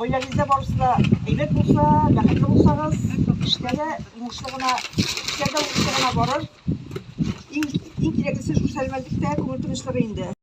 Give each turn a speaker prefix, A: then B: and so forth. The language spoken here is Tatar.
A: Гаиләгездә барысы да әйбәт булса, бәхетле булсагыз, эштә дә уңышлы гына, эшләр дә уңышлы гына барыр. Иң, иң кирәклесе шул сәламәтлек тә, күңел тынычлыгы инде.